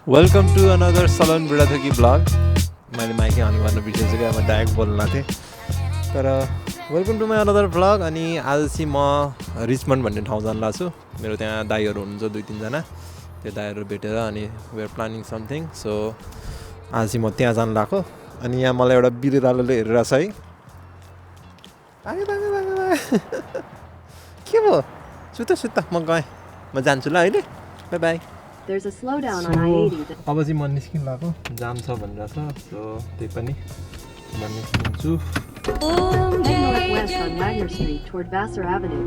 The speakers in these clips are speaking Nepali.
Welcome to another Salon Budhathoki blog. मैले माइकै अन गर्न बिर्सेछु क्या, म डाइरेक्ट बोल्न थिएँ। तर welcome to my another blog. अनि आज चाहिँ म रिचमन्ड भन्ने ठाउँ जान लाग्छु। मेरो त्यहाँ दाईहरू हुनुहुन्छ 2-3 जना, त्यो दाईहरू भेटेर अनि we are planning something. So आज चाहिँ म त्यहाँ जान लाग्यो। अनि यहाँ मलाई एउटा बिरालोले हेरिरहेछ है। के भयो? सुत म गएँ, म जान्छु ल अहिले, by by. There's a slowdown on I-80. अब चाहिँ म निस्किनु लाग्यो, जाम छ भनिरहेछ। सो त्यही पनि म निस्किन्छु। Head northwest on Wagner Street toward Vassar Avenue.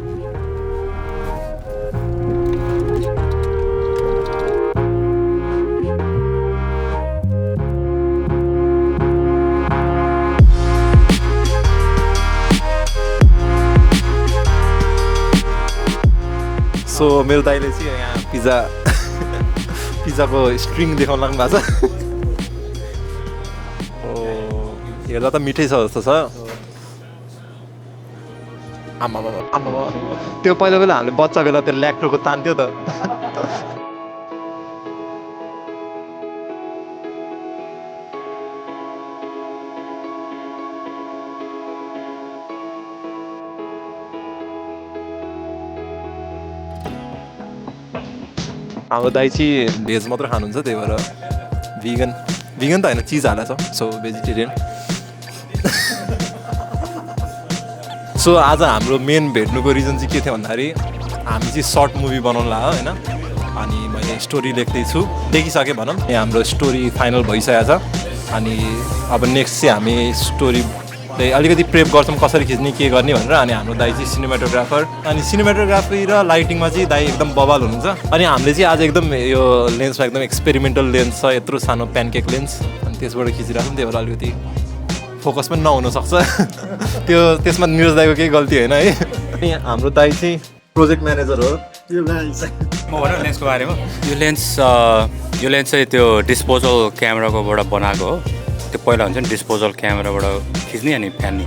So मेरो दाइले चाहिँ यहाँ पिज्जाको स्ट्रिङ देखाउन लाग्नु भएको छ। हेर्दा त मिठै छ जस्तो छ। आमा त्यो पहिला हामीले बच्चा बेला त्यो ल्याक्टोको तान्थ्यो त। हाम्रो दाइ चाहिँ भेज मात्र खानुहुन्छ, त्यही भएर भिगन त होइन, चिज हालेको छ। So vegetarian. सो आज हाम्रो मेन भेट्नुको रिजन चाहिँ के थियो भन्दाखेरि हामी चाहिँ सर्ट मुभी बनाउनु लाग्यो होइन। अनि मैले स्टोरी लेख्दैछु, देखिसकेँ भनौँ। यहाँ हाम्रो स्टोरी फाइनल भइसकेको छ। अनि अब नेक्स्ट चाहिँ हामी स्टोरी अलिकति प्रेप गर्छौँ कसरी खिच्ने के गर्ने भनेर। अनि हाम्रो दाइ चाहिँ सिनेमाटोग्राफर, अनि सिनेमाटोग्राफी र लाइटिङमा चाहिँ दाइ एकदम बवाल हुनुहुन्छ। अनि हामीले चाहिँ आज एकदम यो लेन्समा एकदम एक्सपेरिमेन्टल लेन्स छ, यत्रो सानो प्यानकेक लेन्स, अनि त्यसबाट खिचिरहेको त्यही भएर अलिकति फोकस पनि नहुनसक्छ। त्यसमा निरज दाइको केही गल्ती होइन है। अनि हाम्रो दाइ चाहिँ प्रोजेक्ट म्यानेजर हो। म भनौँ लेन्सको बारेमा। यो लेन्स चाहिँ त्यो डिस्पोजल क्यामेराकोबाट बनाएको हो। त्यो पहिला हुन्छ नि डिस्पोजल क्यामेराबाट खिच्ने अनि फ्यान्ने।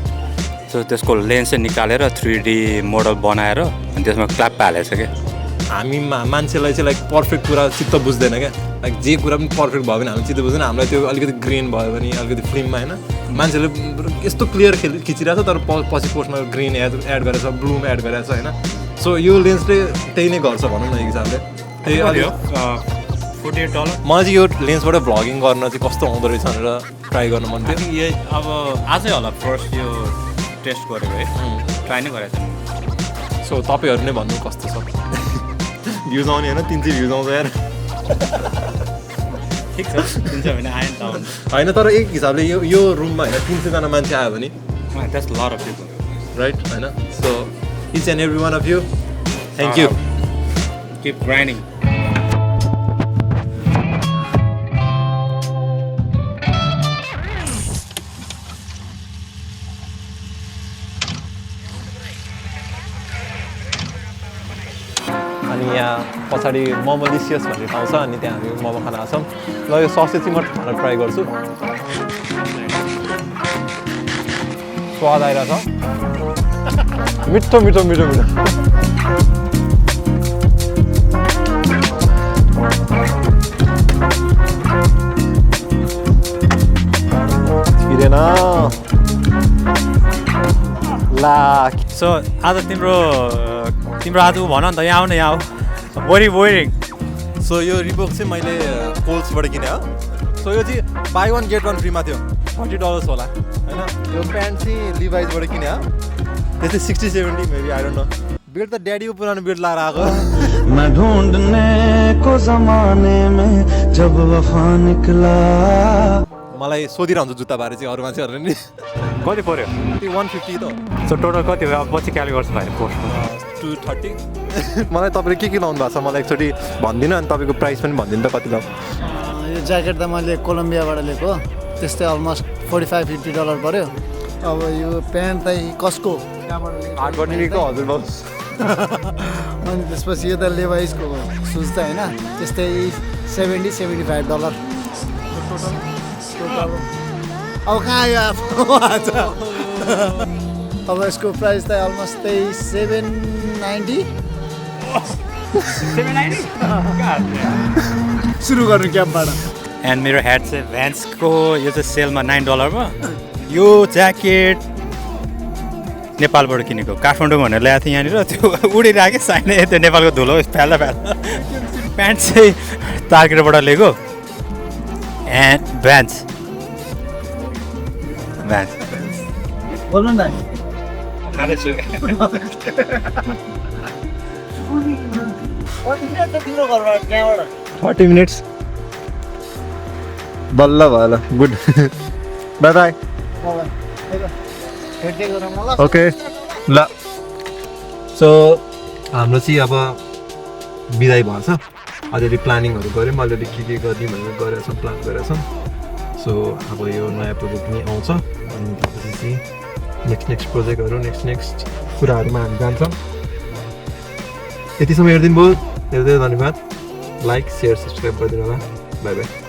सो त्यसको लेन्स चाहिँ निकालेर 3D मोडल बनाएर अनि त्यसमा क्ल्याप हालेको छ क्या। हामी मान्छेलाई चाहिँ लाइक पर्फेक्ट कुरा चित्त बुझ्दैन क्या। लाइक जे कुरा पनि पर्फेक्ट भयो भने हामी चित्त बुझ्दैन। हामीलाई त्यो अलिकति ग्रेन भयो भने अलिकति फिल्ममा होइन, मान्छेले यस्तो क्लियर खिचिरहेको छ तर पछि पोस्टमा ग्रिन एड गरेछ, ब्लुम एड गरेछ होइन। सो यो लेन्सले त्यही नै गर्छ भनौँ न एक हिसाबले। त्यही $48। मलाई चाहिँ यो लेन्सबाट भ्लगिङ गर्न चाहिँ कस्तो हुँदो रहेछ भनेर ट्राई गर्न मन थियो। यही अब आजै होला फर्स्ट यो टेस्ट गरेको है, ट्राई नै गरेको छ। सो तपाईँहरू नै भन्नु कस्तो छ। भ्युज आउने होइन, 300 भ्युज आउँछ यार। ठिक छ, 300 भने आयो नि त आउनु होइन। तर एक हिसाबले यो रुममा होइन 300जना मान्छे आयो भने that's lot of people right होइन। So each and every one of you, thank you. Keep grinding. अनि यहाँ पछाडि मोमोलिसियस भन्ने ठाउँ छ, अनि त्यहाँ हामी मोमो खान आउँछौँ। ल यो ससेज चाहिँ म खान ट्राई गर्छु। स्वाद आइरहेछ, मिठो मिठो मिठो मिठो। छिरेन ला। सो आज तिम्रो आज भन नि त, यहाँ आऊ न, यहाँ आऊ। बोरिङ। सो यो रिबोक चाहिँ मैले कोल्सबाट किने हो। सो यो चाहिँ बाई 1 गेट 1 फ्रीमा थियो, $40 होला होइन। यो प्यान्ट चाहिँ लिभाइजबाट किने हो, त्यस्तै 60-70 maybe, I don't know. Bed त ड्याडीको पुरानो बेड लाएर आएको। मैं ढूंढने को जमाने में जब वफा निकला। मलाई सोधिरहन्छ जुत्ता बारे चाहिँ अरू मान्छेहरूले नि। कति पऱ्यो? त्यो 150 त। सो टोटल कति हो? अब पछि क्यालकुलेट गर्छु भाइ पोस्टमा। 230। मलाई तपाईँले के लाउनु भएको छ मलाई एकचोटि भनिदिनु, अनि तपाईँको प्राइस पनि भनिदिनु त कति लाउनु। यो ज्याकेट त मैले कोलम्बियाबाट लिएको, त्यस्तै अलमोस्ट $45-50 पऱ्यो। अब यो प्यान्ट चाहिँ कसको हाटबाट लिएको हजुर बाबु। अनि त्यसपछि यो त लेभाइसको सुज त होइन, त्यस्तै $70-75। टोटल अब कहाँ यो अब यसको प्राइस त अलमोस्ट त्यही $790। सुरु गर्नु क्याम्पबाट एन्ड मेरो ह्याट चाहिँ भ्यान्सको यो चाहिँ सेलमा $9 यो ज्याकेट नेपालबाट किनेको काठमाडौँ भनेर ल्याएको थिएँ यहाँनिर त्यो उडिरहेको साइने त्यो नेपालको धुलो फ्याल्दा प्यान्ट चाहिँ तार्केटबाट लिएको एन्ड भ्यान्स बोल्नु न 40 minutes बल्ल भयो ल गुड बाई बाई ओके ल सो हाम्रो चाहिँ अब बिदाई भएछ अलिअलि प्लानिङहरू गऱ्यौँ अलिअलि के गर्ने भनेर गरेका छौँ प्लान गरेका छौँ सो अब यो नयाँ प्रोजेक्ट पनि आउँछ अनि त्यसपछि चाहिँ नेक्स्ट प्रोजेक्टहरू नेक्स्ट कुराहरूमा हामी जान्छौँ यतिसम्म हेरिदिनु भयो धेरै धेरै धन्यवाद लाइक सेयर सब्सक्राइब गरिदिनु होला बाई बाई